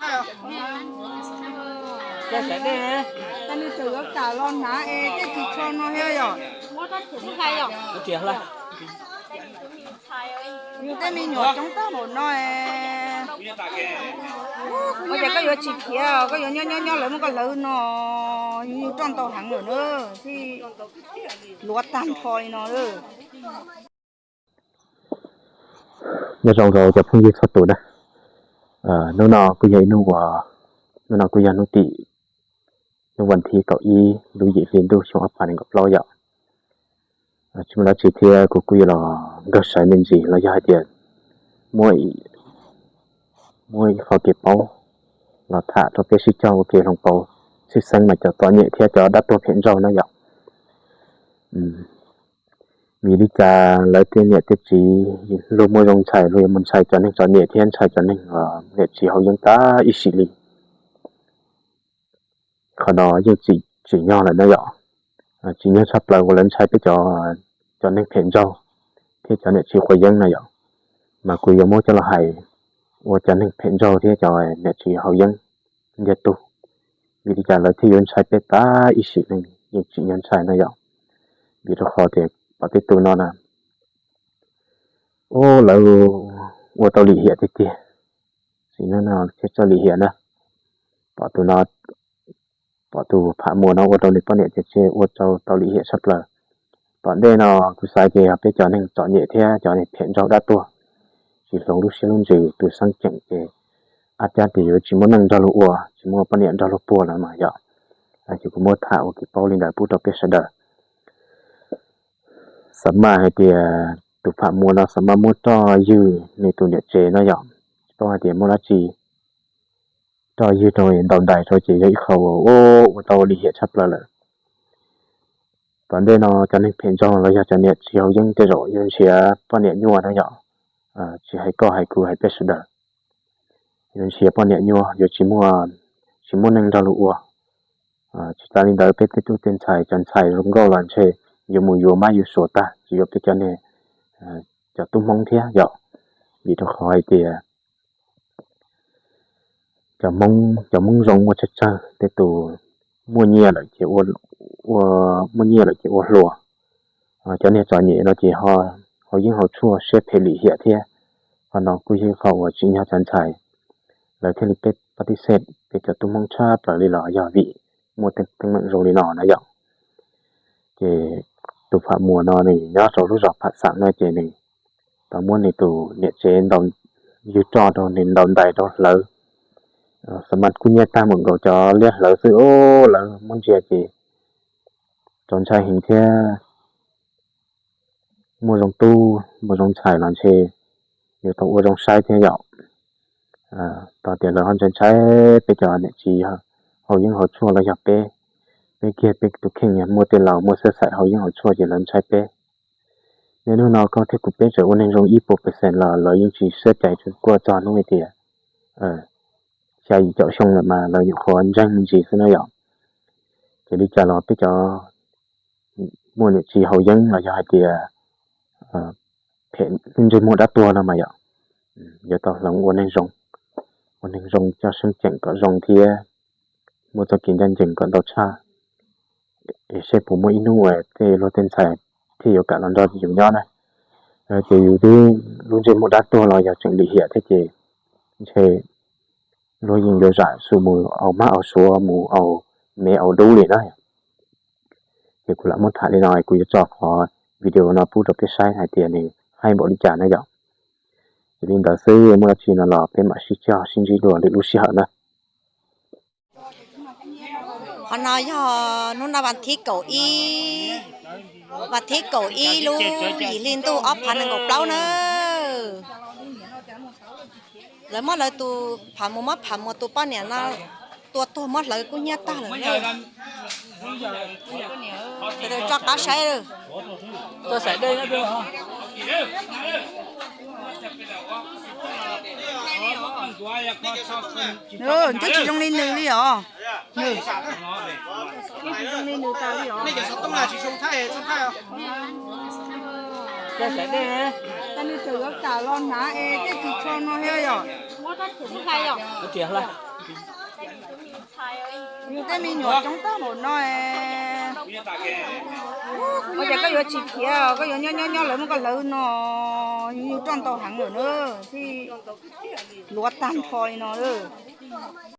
Nws tseem yuav kam los hnav es tej tsis tshua no thiab yom. Yus tej me nyuam coob tag npaum no es, ua cas koj yuav tsis khiav, koj yuav nyob nyob nyob lawv muab koj hlawv no, yus roj ntau heev lawm na, thiaj luav tag nrho li no. Nyob zoo rau cov phooj ywg txhua tus na. Hnub no kuj yog ib hnub uas, hnub no kuj yog hnub tim, hnub vas thib kaum ib lub yim hli ntuj xyoo ob phav nees nkaum plaub yom. Tsis muaj dab tsi thiab kuv kuj yuav los nkag siab me ntsis los yog hais tias muaj, muaj ib qho kev paub los tham rau peb sib cog ua kev hloov pauv tshwj xeeb mas cov txom nyem thiab cov dab tuag phem nraug na yom. Vim li cas lawv tej niam tej txiv luag muaj zoo ntshai luag yuav mus ntshai cov neeg txom nyem thiab ntshai cov neeg niam txiv haus yeeb tag ib sim li? Qhov no yeej tsim nyog lawm na yom. Tsim nyog tshaj plaws uas lawv ntshai peb cov, cov neeg phem nraug thiab cov niam txiv quav yeeb na yom. Mas kuv yuav muab coj los hais ua cov neeg phem nraug thiab cov niam txiv haus yeeb ntiag tug. Vim li cas lawv thiaj yuav ntshai peb tag ib sim neej yeej tsim nyog ntshai na yom. Vim rau qhov tias pom tej tus no na, ub, lawv ua tau lim hiam tiag tiag. Sim neej no thiaj txawj lim hiam na. Pom tus no, pom tus pham muas no ua rau nws poj niam ces ua rau tau lim hiam tshaj plaws. Tom ntej no kuv xav ces yog peb cov neeg txom nyem thiab cov neeg phem nraug dab tuag tsis hloov lub siab lub ntsws tus xeeb ceem ces ab cab tias yuav tsis muaj neej nrog luag ua, tsis muaj poj niam nrog luag puag lawm mas yom. Ces kuv muab tham ua kev paub li ntawd pub rau peb sawv daws. Xav maj hais tias tus pham muas no xav maj muab roj ywg nws tus niam tsev no yom. Tsis paub hais tias muaj dab tsi, roj ywg rau ntaus ntais rau ces yog ib qho uas ua tau lim hiam tshaj plaws lawm. Tom ntej no cov neeg phem nraug los yog cov niam txiv haus yeeb tej zaum yuav nrhiav poj niam nyuaj na yom. Tsis hais koj hais kuv hais peb sawv daws, yuav nrhiav poj niam nyuaj, yuav tsis muaj, tsis muaj neeg nrog luag ua. Tsis tas li ntawd peb tej tub tej ntxhais, cov ntxhais zoo nkauj los ntshe yuav mus yuav mab yuav suav tag, tsis yuav peb cov niag, cov tub Hmoob thiab yom. Vim rau qhov hais tias cov Hmoob, cov Hmoob zoo muaj tsawg tsawg, tej tus muaj nyiaj lawm ces ua, muaj nyiaj lawm ces ua hluas. Cov niag txom nyem no ces ho haus yeeb haus tshuaj siab phem lim hiam thiab. Qhov no kuj yog ib qho uas tsim nyog cov ntxhais, lawv thiaj li peb pab tib xej peb cov tub Hmoob tshaj plaws li los yog vim muaj teeb meem zoo li no na yom. Ces tus pham muas no nws nyob rau lub zos pham xam no ces nws tau muab nws tus niam tsev ntaus, ywg roj rau nws ntaus ntais rau hlawv. Xav mas kuj nyiaj tag npaum nkaus cov liab hlawv xwb, lawv muab ntsia ces txaus ntshai heev thiab. Muaj zoo tub muaj zoo ntxhais los ntshe yuav tau ua zoo saib thiab yom. Tau tias lawv ho ntshai ntshai peb cov niam txiv haus yeeb haus tshuaj los yog peb, peb kiag peb tus kheej muaj tej laus muaj xab xaim haus yeeb haus tshuaj ces lawv ntshai peb. Niaj hnub no koj thiab kuv peb tseem ua neeg zoo ib puas percent los lawv yeej tsis siab cais tsuas kuaj txog hnub hais tias xya yim caum xyoo lawm mas lawv nyuam qhuav ntseeg me ntsis xwb na yom. Ces li cas los peb cov muaj niam txiv haus yeeb los yog hais tias phem ntsej muag dab tuag no mas yom, yuav tau hloov ua neeg zoo, ua neeg zoo coj seeb ceem kom zoo thiab muaj txoj kev ncaj ncees kom ntau tshaj, es seb puas muaj ib hnub uas tej luag tej ntxhais thiaj yuav kam los nrog yus nyob na. Ces yus twb lub ntsej muag dab tuag los yog tseem lim hiam thiab ces ntshe luag yeej yuav zam xu mus aus mab aus suav mus aus mev aus dub li na. Ces kuv lam muab tham li no, kuv yuav tso qhov video no pub rau peb saib hais tias nws haib npaum li cas na yom. Ces li ntawd xwb, muaj dab tsi no los peb mam sib cog sib ntsib dua lwm lub sij hawm na. Qhov no yog hnub no vas thib kaum ib, vas thib kaum ib lub yim hli ntuj ob phav nees nkaum plaub na. Lawv muab lawv tus phav muas, muab phav muas tus poj niam no tua tuag muab hlawv kub hnyiab tag lawm. Sawv daws tso qab saib. Nws twb tsis zoo li nws li os. Nws tseem yuav kam los hnav es tej tsis tshua no thiab yom. Yus tej me nyuam coob tag npaum no, ua cas koj yuav tsis khiav, koj yuav nyob nyob nyob lawv muab koj hlawv no, yus roj ntau heev lawm na, thiaj luav tag nrho li no lawm.